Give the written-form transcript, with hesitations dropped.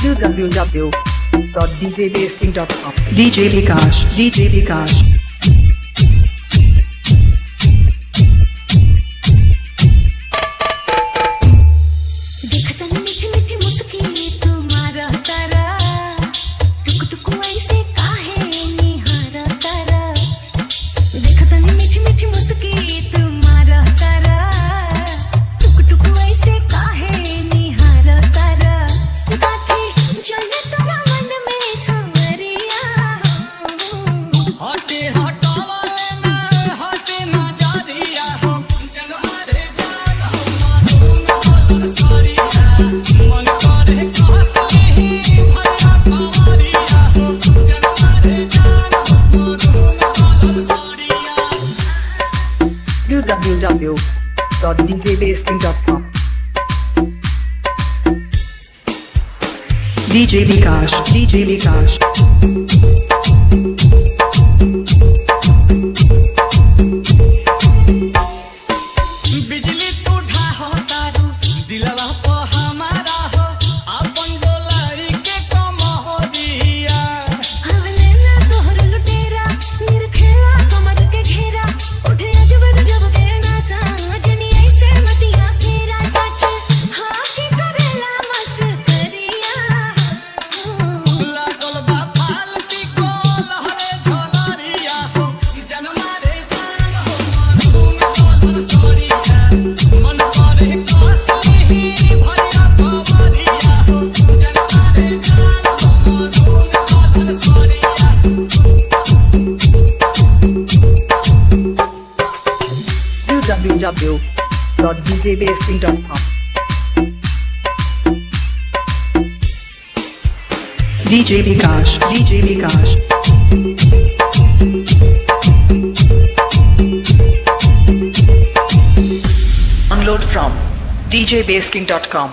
www.djbasking.com. DJ Vikash, DJ Vikash. देखतन मीठी मीठी मुस्की तुम्हारा तारा, टुक टुक ऐसे काहे निहारा तारा। देखतन मीठी मीठी मुस्की तुम्हारा तारा, टुक टुक ऐसे काहे निहारा तारा। काथी चले तोरा मन में सांवरिया। हटे हटावा लेना हटे ना जारिया हो जन मारे जान हो मारू ना बोलन सारिया मन करे कहसली भैया कवारिया हो जन मारे जान हो मारू ना बोलन सारिया। www.djbasking.com. DJ Vikash, DJ Vikash. बिजली तू ढाहो तारू दिलवा पो हमारा हो अपन डोलारी के कमहरिया। हवले ना तोहर लुटेरा, निरखेला कमर के घेरा। उठे अजब गजब के नासा, जनी ऐसे मतिया फेरा। सच हाँ के करेला मस्करिया। लागल बा फालती को लहरे झलरिया हो जन मारे जान हो मारू ना बोलन सरिया मन करे कसली भैया कवरिया हो जन मारे जान हो मारू ना बोलन सरिया। www.djbasking.com. DJ Vikash, DJ Vikash. Download from djbasking.com.